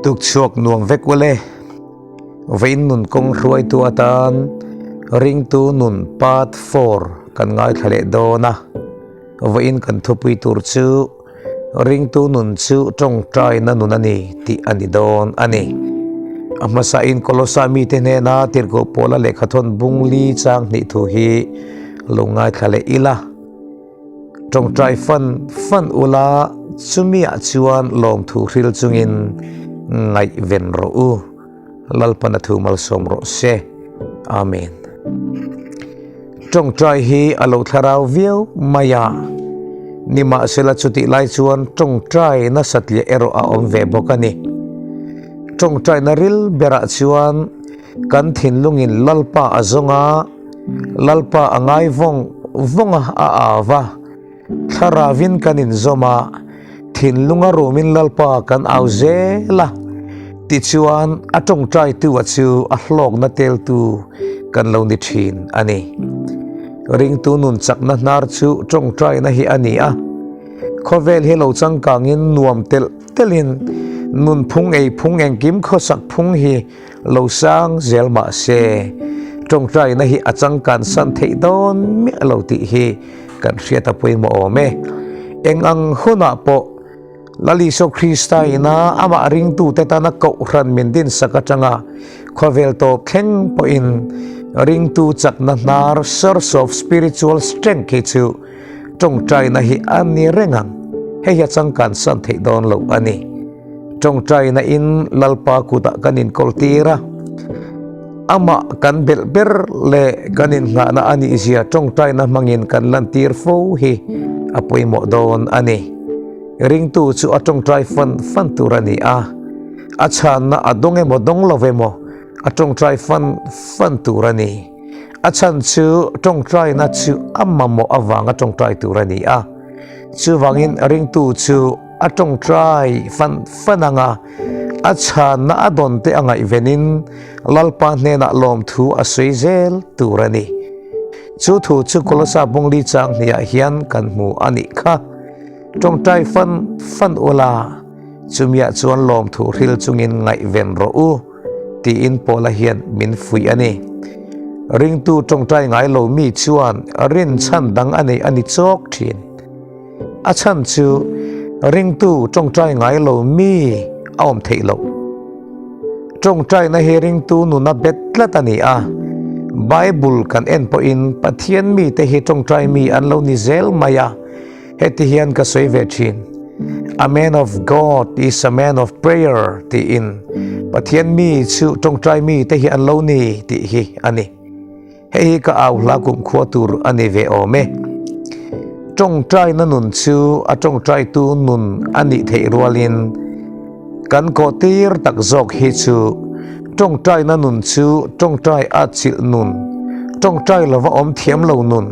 Tukchhuak nuam vek ule. Vawiin nun kawng hruaitu atan Ringtu Nun Part 4 kan ngaithla leh dawn a. Vawiin kan thupui tur chu Ringtu nun chu tawngtaina nun a ni tih a ni dawn a ni. A hmasain Kolosa mite hnena Tirhkoh Paula lehkhathawn bung li chang hnih thu hi lo ngaithla leh ila. Tawngtai fan fan ula chumiah chuan lawmthu hril chungin ngaihven rawh u. Lalpan a thu malsawm rawh se. Amen. Tawngtai hi a lo thlarau viau mai a, nimahsela chutih lai chuan tawngtai nasat leh erawh a awm ve bawk a ni. Tawngtaina ril berah chuan kan thinlungin Lalpa a zawng a, Lalpa a ngai vawng vawng a, a au a, thlarauvin kan inzawm a, thinlunga rumin Lalpa kan au zel a, tichuan a tawngtaitu a chu a hlawkna teltu kan lo ni thin a ni. Ringtu nun chakna hnar chu tawngtaina hi a ni a, khawvel hi lo changkangin nuam telh telhin nunphung eiphung engkim khawsak phung hi Lo sang zel mah se, tawngtaina hi a changkan san theih dawn miah lo tih hi kan hriat a pawimawh awm e. Eng ang hunah pawh Lal Isua Krista ina amah ringtute tana kohhran min dinsak atanga khawvel tawp thleng pawhin ringtu chakna hnar, source of spiritual strength, hi chu tawngtaina hi a ni reng ang. Hei hi a changkan san theih dawn lo a ni. Tawngtaina in Lalpa kutah kan inkawl tir a, amah kan belh ber leh kan inngahna a nih zia tawngtaina hmangin kan lantir fo hi a pawimawh dawn a ni. Ringtu chu a tawngtai fan fan tur a ni a, a chhanna a dawng emaw dawng lo emaw a tawngtai fan fan tur a ni. A chhan chu tawngtaina chu a mamawh avanga tawngtai tur a ni a, chuvangin ringtu chu A tawngtai fan fan ang a, a chhanna a dawn te a ngaihvenin Lalpa hnenah lawmthu a sawi zel tur a ni. Chu thu chu Kolosa bungli chang hniah hian kan hmu a nih kha. Tawngtai fan fan ula, chumiah chuan lawmthu hril chungin ngaihven rawh u, tiin Paula hian min fuih a ni. Ringtu tawngtai ngai lo mi chuan rinchhan dang a nei a ni chawk thin. A chhan chu ringtu tawngtai ngai lo mi a awm theih loh. Tawngtaina hi ringtu nuna bet tlat a ni a, Bible kan en pawhin Pathian mite hi tawngtai mi an lo ni zel mai a, heti hian ka sawi ve thin, A man of God is a man of prayer tiin Pathian mi chu tawngtai mite hi an lo ni tih hi a ni. Hei hi ka au hla kumkhua tur a ni ve awm e. Tawngtaina nun chu a tawngtaitu nun a nih theih rualin kan kawhtir tak zawk hi chu tawngtaina nun chu tawngtai a chilh nun, tawngtai lova awm thiam lo nun,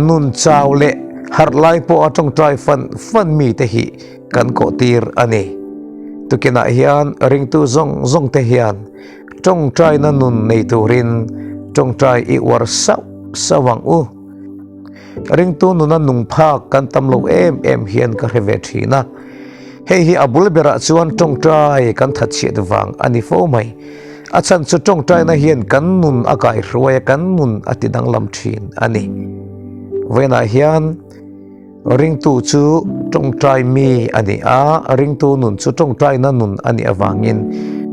nun chau leh harh lai pawha tawngtai fan fan mite hi kan kawhtir a ni. Tukinah hian ringtu zawng zawng te hian Tawngtaina nun nei turin tawngtai i uar sauh sauh ang u. Ringtu nuna nung phak kan tam lo em em hian ka hre ve thin a. Hei hi a bul berah chuan tawngtai kan that chhiat vang a ni fo mai. A chhan chu tawngtaina hian kan nun a kaihruai a, kan nun a ti danglam thin a ni. Vawiinah hian. Ringtu chu tawngtai mi a ni a, ringtu nun chu tawngtaina nun a nih avangin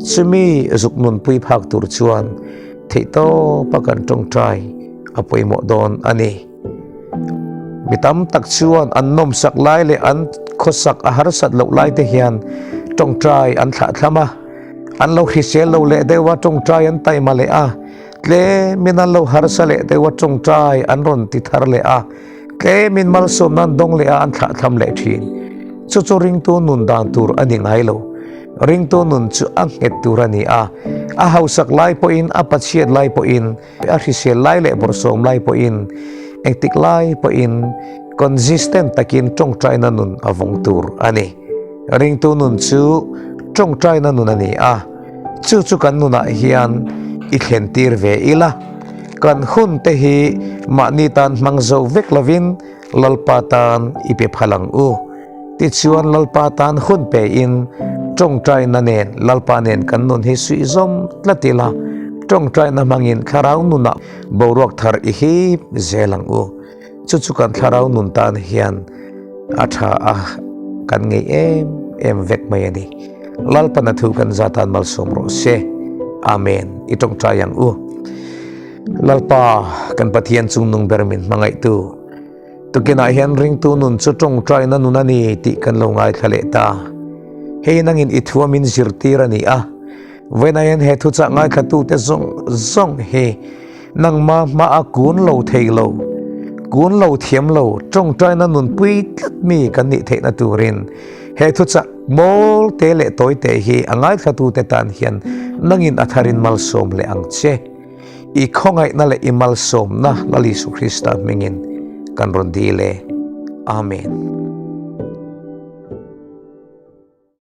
chumi zuk nunpui phak tur chuan theihtawpa kan tawngtai a pawimawh dawn a ni. Mi tam tak chuan an nawmsak lai leh an khawsak a harsat loh lai te hian tawngtai an thlahthlam a, an lo hrisel lo leh deuh a, tawngtai an taima leh a, tlemin an lo harsa leh deuh a, tawngtai an rawn ti thar leh a. Tlemin malsawmna an dawng leh a, an thlahthlam leh thin. Chu chu ringtu nun dan tur a ni ngai lo. Ringtu nun chu a nghet tur a ni a, a hausak lai pawhin, a pachhiat lai pawhin, a hrisel lai leh bawrhsawm lai pawhin, engtik lai pawhin consistent takin tawngtaina nun a vawng tur a ni. Ringtu nun chu tawngtaina nun a ni a, chu chu kan nunah hian i thlentir ve ila. Kan hun te hi mahni tan hmang zo vek lovin Lalpa tan i pe phal ang u. Tichuan Lalpa tan hun pe in Tawngtaina nen Lalpa nen kan nun hi suih zawm tlat ila, tawngtaina hmangin thlarau nunah boruak thar i hip zel ang u. Chu chu kan thlarau nun tan hian a tha a, kan ngei em em vek mai a ni. Lalpana thu kan za tan malsawm rawh se. Amen. I tawngtai ang u. Lalpa, kan Pathian chungnung ber min hmangaihtu. Tukinah hian ringtu nun chu tawngtaina nun a ni tih kan lo ngaithla leh ta. Hei nangin i thu a min zirtir a ni a. Vawiinah hian he thuchah ngaithlatute zawng zawng hi nangma hmaa kun lo thei lo, kun lo thiam lo, tawngtaina nunpui tlat mi kan nih theihna turin he thuchah mawl te leh tawi te hi a ngaithlatute tan hian nangin a tharin malsawm leh ang che. I khawngaihna leh i malsawmna Lal Isu Krista hmingin kan rawn dil e. Amen.